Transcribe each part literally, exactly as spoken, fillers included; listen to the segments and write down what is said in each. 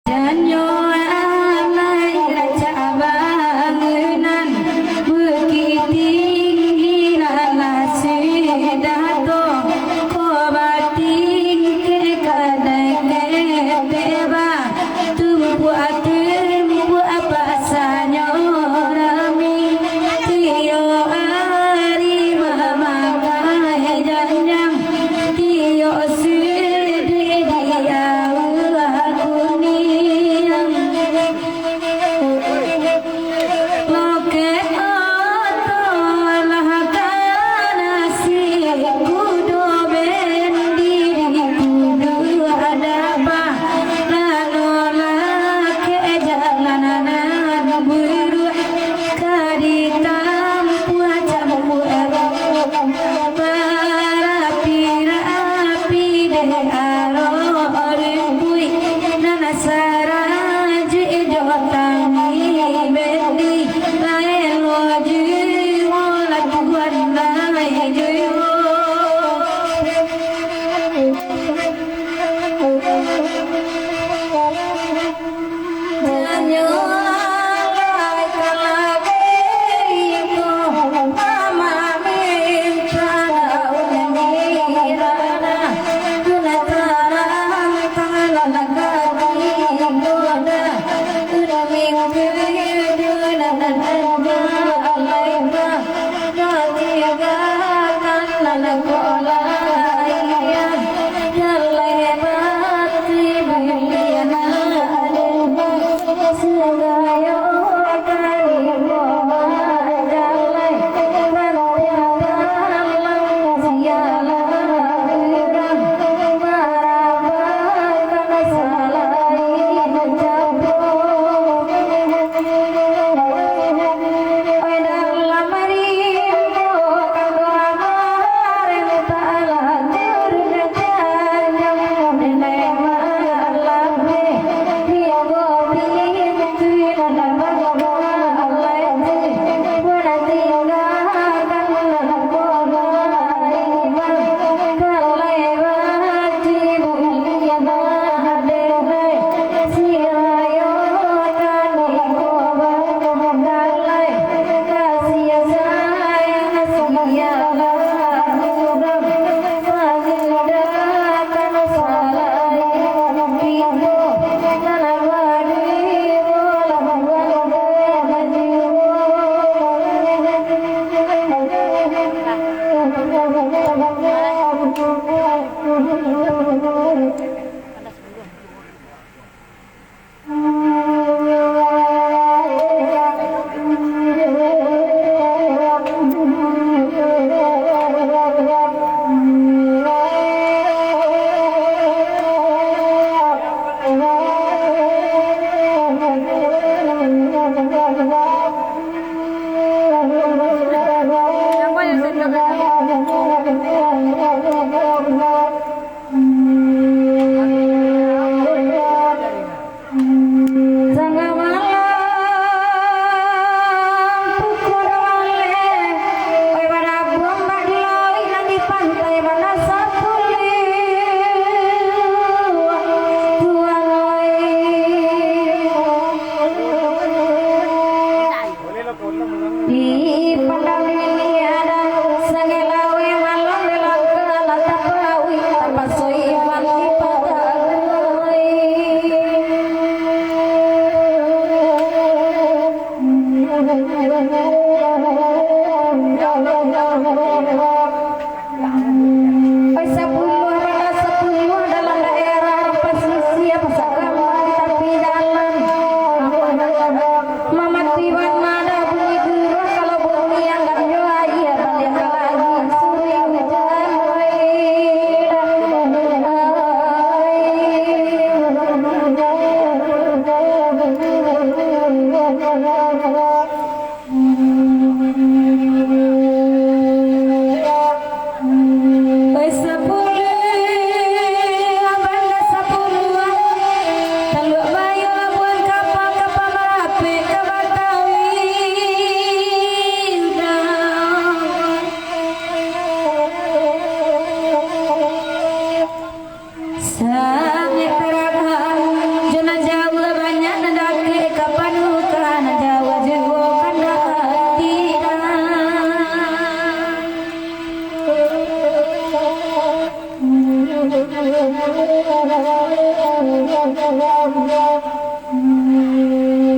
Janyo alai rancak bangunan, Bukik Tinggi nan lah sudah to, ko batingkek kadai ketek ba, tumpuak-tumpuak pasanyo rami, tiok ari mamakai janjang. Tiok suduik di aua kuniang. Lokek oto lah ka nasi kudo bendi di kudo adaba. Lano lakek jalan nan buruak. Ka ditampuah cambuak barapi-rapi dek aro rumpuik nan sarajuik jo tangi bendi, laelo juo lah tuan lai juo. Janyo lai ka lagi ko, mamaminta daun nirana, guna tarang tangan lagak goda, guna minggu dunia nan anda alaiba.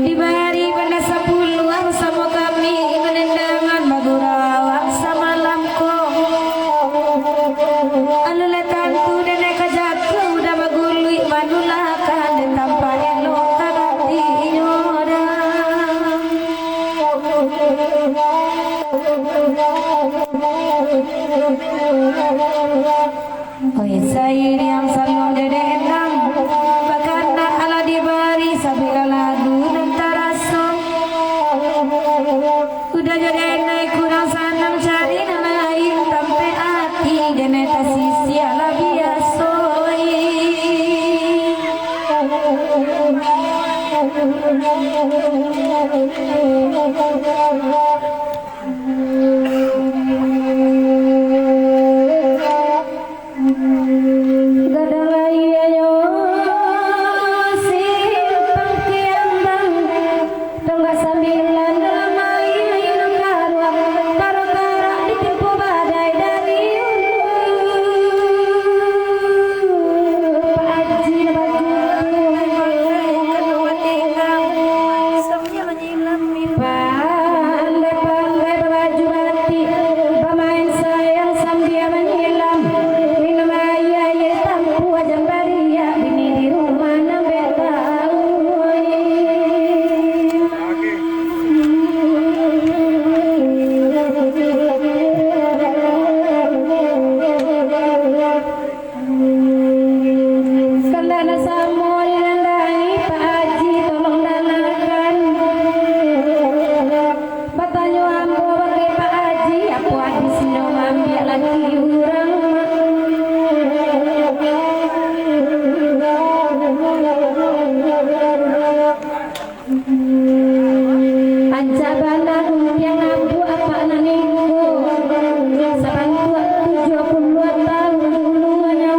Dibari bana sapuluah samo kami, manandangan bagurau samalam ko. Alah tantu denai ka jatuah, udah baguluik manulakan, di tampak elok ka batinyo dah. Oi, sairiang saluang jo denai, bakanak alah dibari sabilah lagu nan taraso. Udah jo denai kurang sanang cari nan lain, tampek ati denai tasisiah lah biaso. Gadang lai ayo simpang kiambang, tonggak sambilan dalam aia nan karuang, taro karak ditimpo badai dari ulu. Pak Haji Lebat Jatuh. Pandai-pandai babaju batik, bamain sayang sambia manyilam. Minum aia, aia tampuah jan bariak, bini di rumah nan bek tahu. Kandak nak samo dirandangi, Pak Haji, tolong dangakan. Batanyo ambo bakeh Pak Haji, apo abisnyo maambiak laki urang? Rancak bana guntiang abu apak nan iko, sabantuak tujuah puluah taun dulunyo.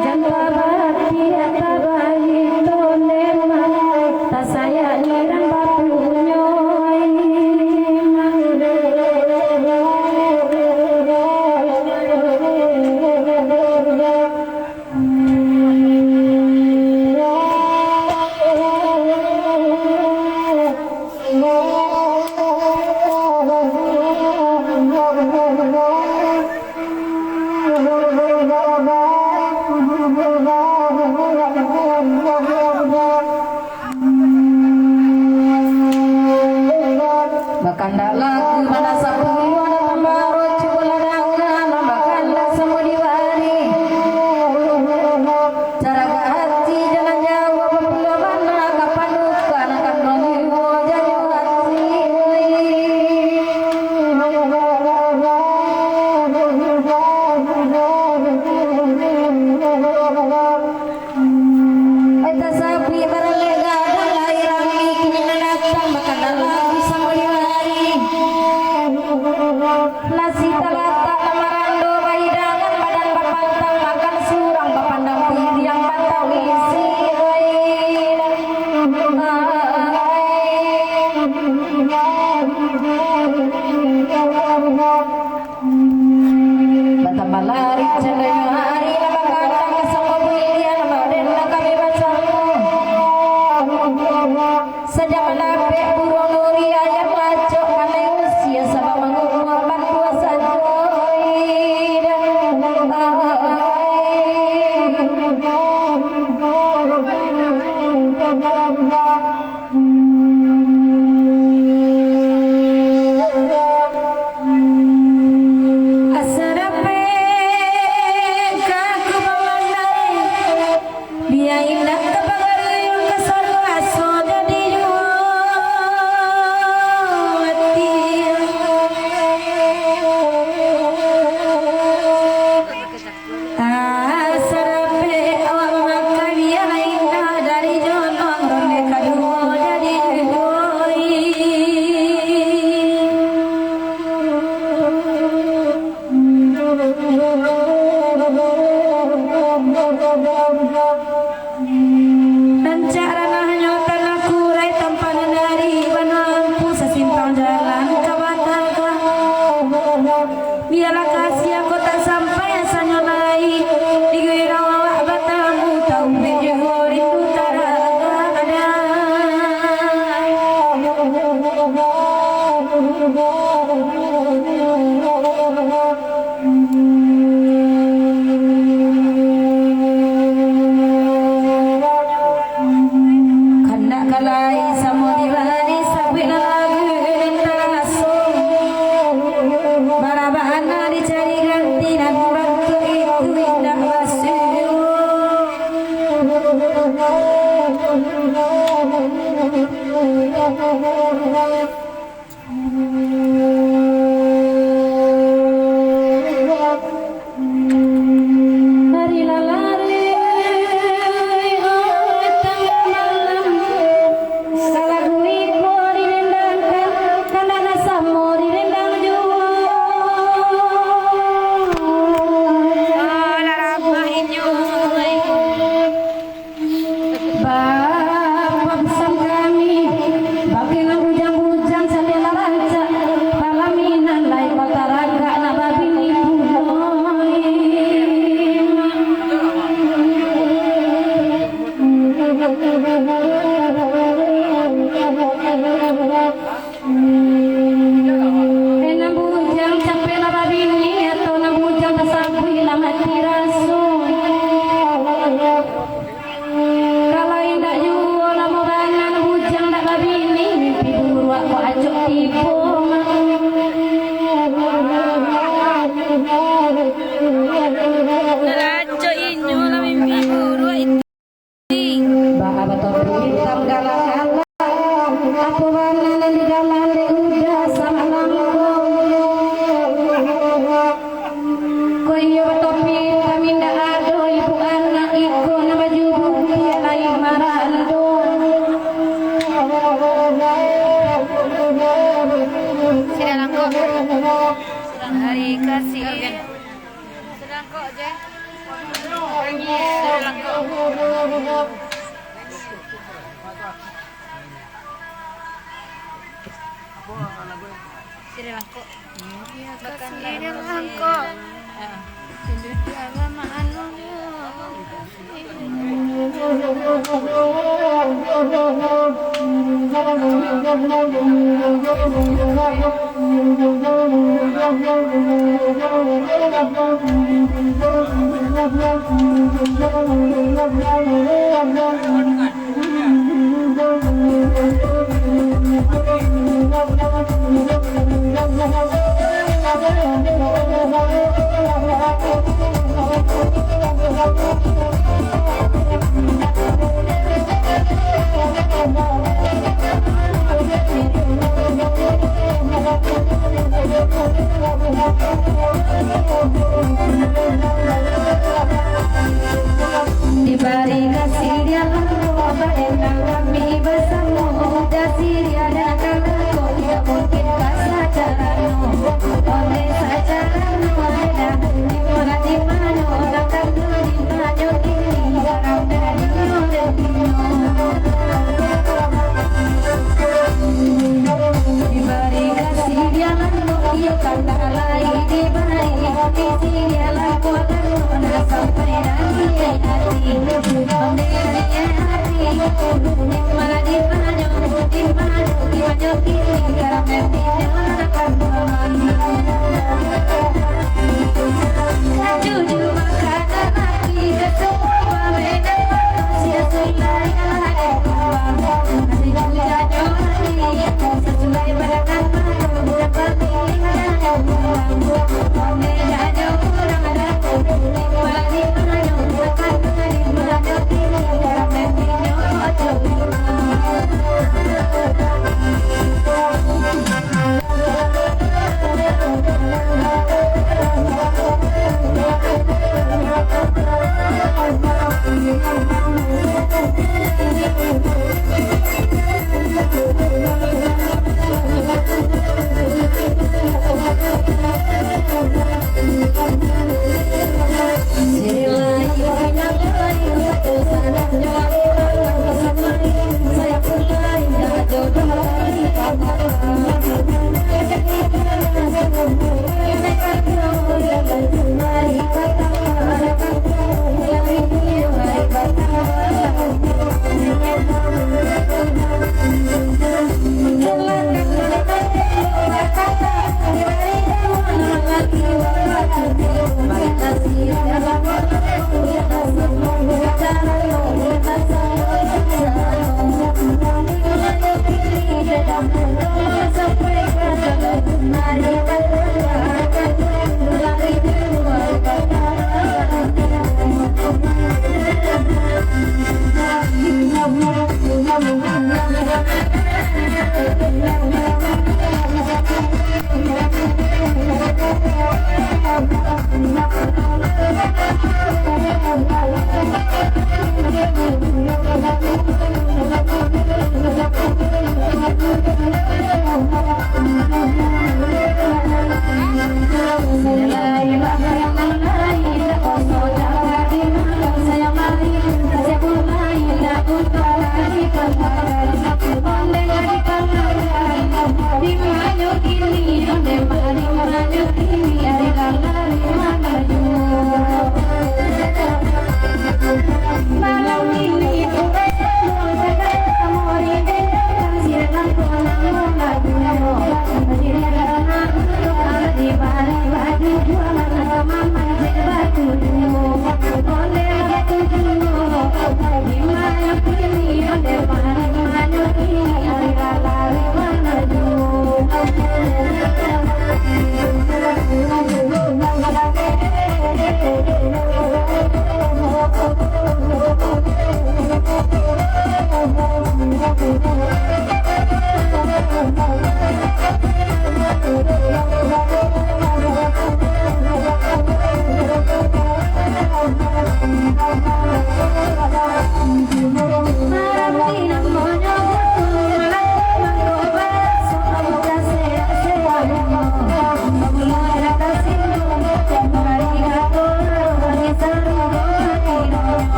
Jan tabatiak tabaito lemak, tasayak nirang bapunyo. Bakandak lagu bana sapuluah, datang baro cubo lah dangakan, bakandak samo diwari. Caragak ati jalan jauah, bapulo bana ka panukan, kanduang jiwo janyo ati. Oi, tasabuik baralek gadang, lai rami kini nan datang, bakandak lagu samo diwari. Nasi talatak nan marando bahidangan, badan bapantang makan surang, bapandang piriang batang isi. Ai. Batambah larik candonyo ari, nan bagatang ka samo buliah, nan baden nan kami basamo. Sajak mandapek buruang nuri, aja mangacok kanai usia, sabab mangumua bantuan sajo. Asa dapek ka aku mamandai, bia indak ka pagaruyuang, ka saraso jadi juo ati. Asa dapek awak makan, bia indak dari jonoang ronde kaduo. Marilah lareh, oi, tangah malam. Salagu iko didendangkan, kandak nan samo didendang juo. Bapak pesan kami, bagi nan bujang-bujang sampai lah rancak, palaminan lai kota ragak nak babini pulo. Eh, nan bujang capek lah babini, atau nan bujang tasabuik lah mati raso. Kalau indak juo lamo bana nan bujang dak babini, mimpi buruak kok acok tibo. Lah acok inyo lah mimpi buruak itu. Baa batopi itam galang-galang, apo bana nan digalang dek Uda samalam ko? Ko iyo batopi itam indak ado ibu anak iko nan baju bukiak lai marando. Sida langkok. Hari kasih. Sida langkok je. Sida langkok. Sida langkok. Sida langkok. Sida langkok. Dibari kasih di alam roh, baenak kami basamo. Uda siriah dan kalako, tidak mungkin ka sajarano. Oleh sajarano adalah di mano, di mano, urang kandung di mano.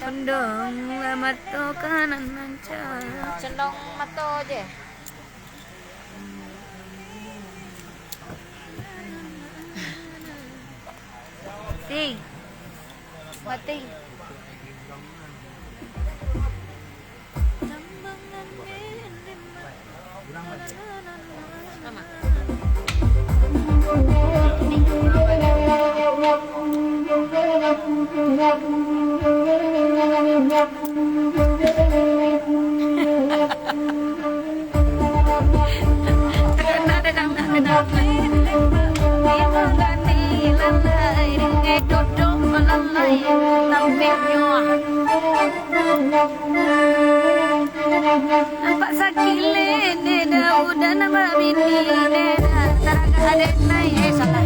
Condong lah mato kanan mancak. Condong mato je. Ting. Bating. Nampak sakik leh, dek Daud nan babini, dek taragak dek nai, eh, salah.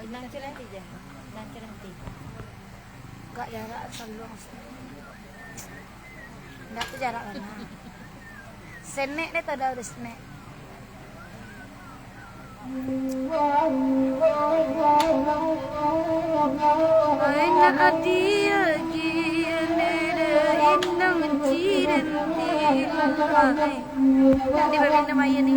Nan kecil nanti je. Nan kecil nanti. Agak jarak saluang sini. Ndak tu jarak bana. Senek deh tu dah urus senek. Ai nak adil gila deh, inang ciren tilang ai. Nak diberi nama air ni.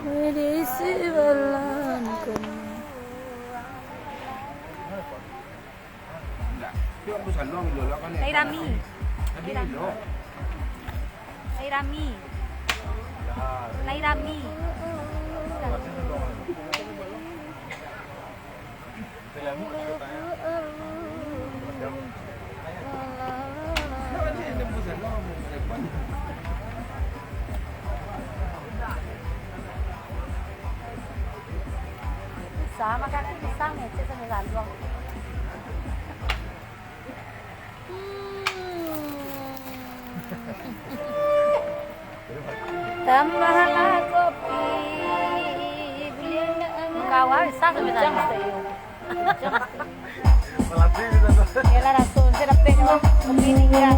Berisi balan kami. Lai rami. Lai rami. Lai rami. Lai rami. Sama kaki pisang, ngecek sambil laluang. Tambahlah kopi, buliah nak. Kawan, sah sampai tadi. Yalah, rasul, saya dapat kopi ni, ya.